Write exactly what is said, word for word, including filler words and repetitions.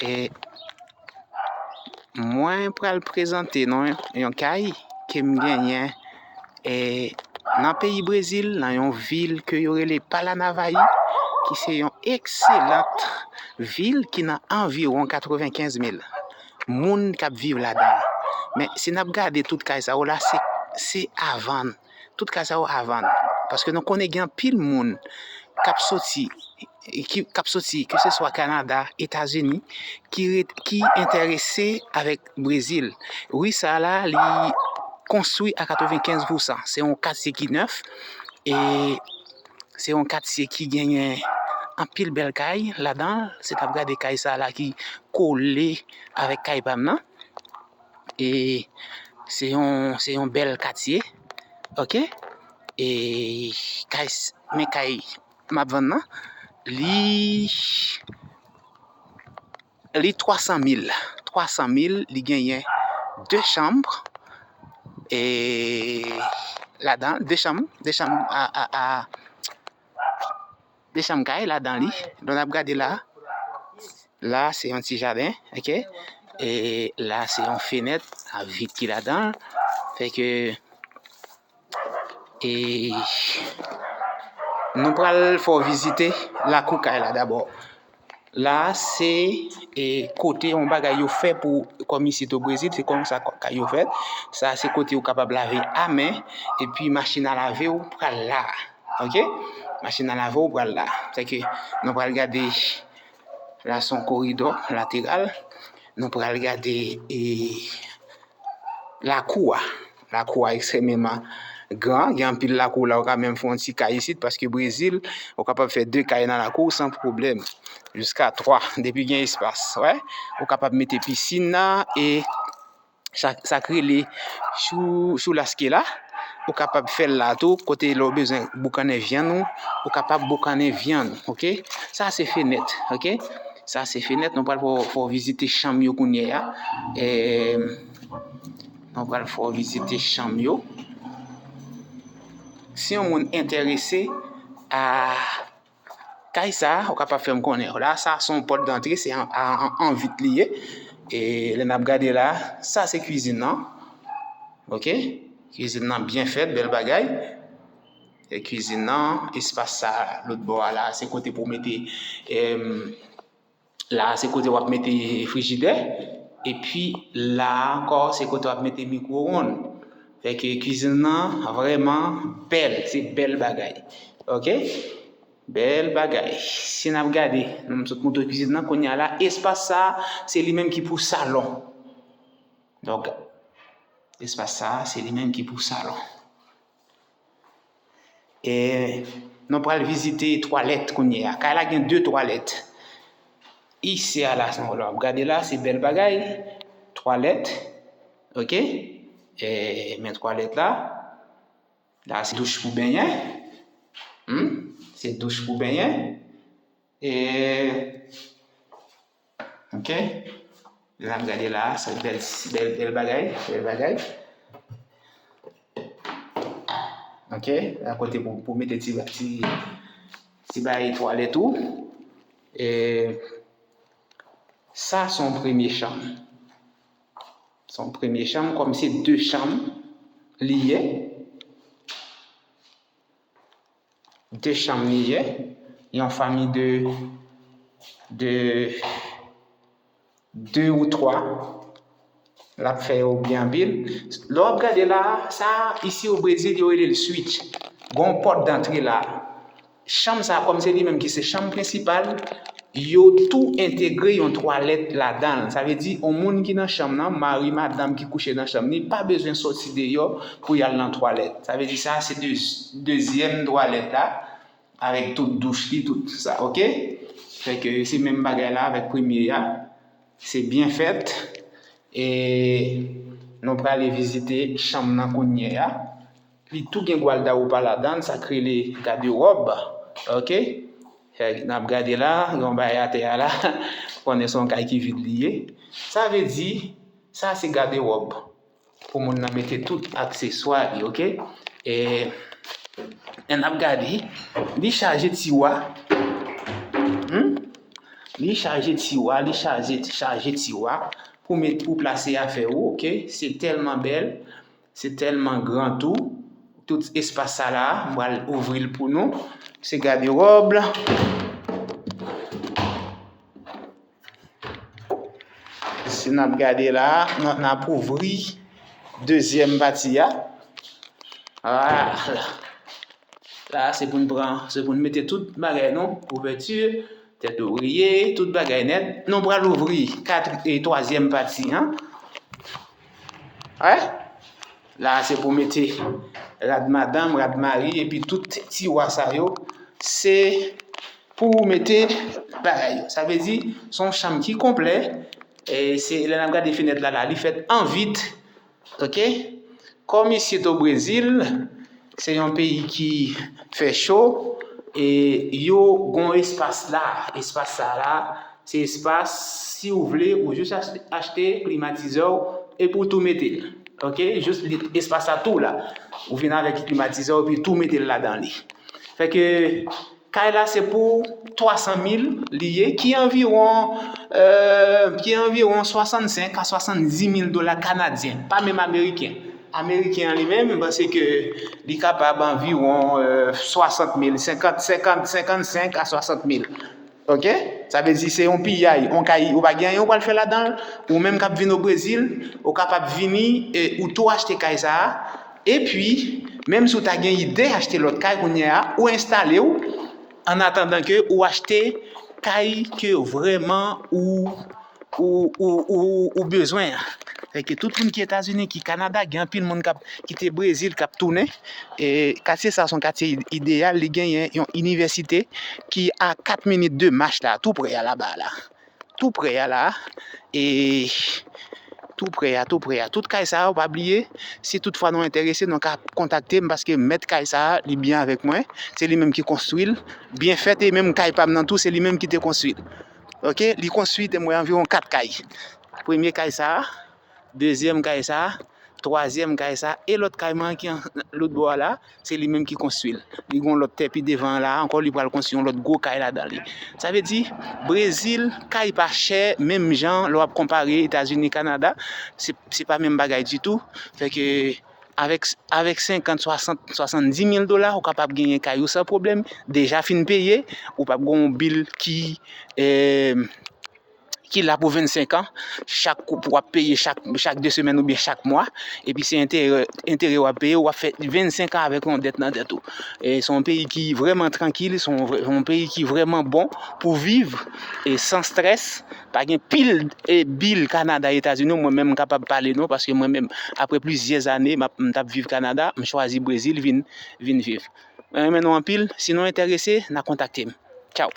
E mwen pral prezante nou yon kay ke m genyen e nan peyi Brezil, nan yon vil ke yo rele Palanavaí, ki se yon ekselant vil ki nan anviwon katrevenkenz mil moun k ap viv ladan l. Men si n ap gade tout kay sa yo la, se, se a vann. Tout kay sa yo a vann. Paske nou konnen gen anpil moun k ap soti, ki, k ap soti, keseswa Kanada, Etazini, ki ret-, ki enterese avèk Brezil. Ri sa a la, li konstwi a katrevenkenz pousan. Se yon katye ki nèf. E se yon katye ki genyen anpil bèl kay ladan l. Si n ap gade kay sa a la ki kole avèk kay pa m nan. E se yon, se yon bèl katye. Oke? E kay s-, men kay m ap vann nan, li, li twa san mil. Twa san mil, li genyen de chanm. E ladan, de chanm, de chanm a, a, a, de chanm kay ladan li. Lè n ap gade la, la se yon ti jaden, oke? E la se yon fenèt, a vit ki ladan l. Fè ke, e, nou pral fè w vizite lakou kay la dabò. La se, e, kote yon bagay yo fè pou, kòm isit o Brezil, se konsa kay yo fèt. Sa se kote ou kapab lave a men, epi machin a lave w pral la. Oke? Machin a lave w pral la. Sèke nou pral gade, la se yon koridò lateral. Nou pral gade, e, lakou a. Lakou a ekstrèmeman gran. Gen anpil lakou la, ou ka menm fè yon ti kay isit, paske Brezil, ou kapab fè de kay nan lakou san pwoblèm. Jiska twa, depi gen espas. Wè? Ou kapab mete pisin nan e sa, sa k rele chou, chou laske la, ou kapab fè l la tou, kote lè w bezwen boukannen vyann ou, ou kapab boukannen vyann, oke? Sa se fenèt, oke? Sa se fenèt, nou pral fè w, fè w vizite chanm yo kounye a. E, nou pral fè w vizite chanm yo. Si yon moun enterese a kay sa, ou kapab fè m konnen. La, sa se yon pòt dantre, se an, an, an vit li ye. E lè n ap gade la, sa se kwizin nan. Oke? Kwizin nan byen fèt, bèl bagay. E kwizin nan, espas sa, lòt bò a la, se kote pou w mete, em, la, se kote w ap mete frijidè. Epi la ankò, se kote w ap mete mikwowonn. Fè ke kwizin nan vrèman bèl, se bèl bagay. Oke? Bèl bagay. Si n ap gade, m sot montre kwizin nan, kounye a la, espas sa, se li menm ki pou salon. Donk, espas sa, se li menm ki pou salon. E nou pral vizite twalèt kounye a. Kay la gen de twalèt. Isi a la, sa w ap gade la, se bèl bagay. Twalèt. Oke? E, men twalèt la. La, se douch pou benyen. Hmm? Se douch pou benyen. E, oke. Lè n ap gade la, se bèl, bèl, bèl bagay, bèl bagay. Oke, la kote pou, pou mete ti, ti, ti bagay twalèt ou. E, sa se yon premye chanm. Se yon premye chanm, kòm se de chanm li ye. De chanm li ye. Yon fanmi de, de, de ou twa. L ap fè yo byen anpil. Lè w ap gade la, sa, isi o Brezil, yo rele l switch. Gon pòt dantre la. Chanm sa, kòm se li menm ki se chanm prensipal, yo tou entegre yon twalèt ladan l. Sa vle di, yon moun ki nan chanm nan, mari, madanm ki kouche nan chanm li, pa bezwen soti deyò pou y al nan twalèt. Sa vle di, sa se de-, dezyèm twalèt la, avèk tout douch li, tout sa, oke? Fè ke se menm bagay la avèk premye a. Se byen fèt. E nou prale vizite chanm nan kounye a. Li tou gen guarda-roupa ladan l, sa k rele gadewòb. Oke? N ap gade la, gen yon bagay atè a la. Konnen se yon kay ki vid li ye. Sa vle di, sa se gadewòb. Pou moun nan mete tout akseswa li, oke? E, n ap gade, li chaje tiwa. Hmm? Li chaje tiwa, li chaje, chaje tiwa pou met, pou plase afè ou, oke? Se tèlman bèl, se tèlman gran tou. Tout espas sa la, m pral ouvri l pou nou. Se gadewòb. Si n ap gade la, n, n ap ouvri dezyèm pati a. Ah, la, se pou n pran, se pou n mete tout bagay nou, kouvèti, tèt dorye, tout bagay nèt. Nou pral ouvri kat, e, twazyèm pati an. Wè? La, se pou mete rad madanm, rad mari, epi tout tiwa sa yo, se pou mete bagay yo. Sa vle di, se yon chanm ki konplè. E se, lè n ap gade fenèt la, la, li fèt an vit. Oke? Kòm isit o Brezil, se yon peyi ki fè cho, e yo gon espas la. Espas sa la, se espas, si w vle, ou jis achte, achte klimatizè w epi w tou mete l. Oke? Jis li, espas la tou la. Ou vin avèk klimatizè w epi tou mete l ladan li. Fè ke kay la se pou twa san mil li ye, ki anviwon, euh, ki anviwon swasannsenk a swasanndis mil dola kanadyen, pa menm ameriken. Ameriken an li menm, m panse ke li kapab anviwon, euh, swasant mil, senkant, senkant, senkannsenk a swasant mil. Oke? Sa vle di se yon piyay, yon kay, ou pa gen anyen ou pral fè ladan l, ou menm k ap vin o Brezil, ou kapab vini e ou tou achte kay sa a. Epi, menm si w ta gen ide achte lòt kay kounye a, ou enstale w, an atandan ke ou achte kay ke vrèman ou, ou, ou, ou, ou bezwen an. Fè ke tout moun ki Etazini, ki Kanada, gen anpil moun k ap kite Brezil, k ap tounen. E katye sa a se yon katye i-, ideyal, li genyen yon inivèsite ki a kat minit de mach la, tou prè a laba la. Tou prè a la. E tou prè a, tou prè a. Tout kay sa a, ou pa bliye, si toutfwa nou enterese, nou ka kontakte m paske mèt kay sa a, li byen avèk mwen. Se li menm ki konstwi l. Byen fèt, e menm kay pa m nan tou, se li menm ki te konstwi l. Oke? Li konstwi, te mwen anviwon kat kay. Premye kay sa a, dezyèm kay sa a, twazyèm kay sa a, e lòt kay mwen an ki an lòt bò a la, se li menm ki konstwi l. Li gon lòt tè pi devan an la, ankò li pral konstwi yon lòt gwo kay ladan li. Sa vle di, Brezil, kay pa chè, menm jan, lè w ap konpare Etazini, Kanada, se, se pa menm bagay ditou. Fè ke, avèk, avèk senkant, swasant, swasanndis mil dola, ou kapab genyen kay ou san pwoblèm, deja fin peye, ou p ap gen yon bil ki, eh, ki la pou vennsenk an, chak kou pou w ap peye chak, chak de semèn oubyen chak mwa, epi se enterè, enterè w ap peye, w ap fè vennsenk an avèk yon dèt nan tèt ou. E se yon peyi ki vrèman trankil, se yon vrè, yon peyi ki vrèman bon pou viv, e san strès, pa gen pil, e bil Kanada, Etazini, mwen menm m kapab pale non, paske mwen menm, apre plizyè zane, m ap, m t ap viv Kanada, m chwazi Brezil vin, vin viv. Mwen renmen nou anpil, si nou enterese, n a kontakte m. Tchaw.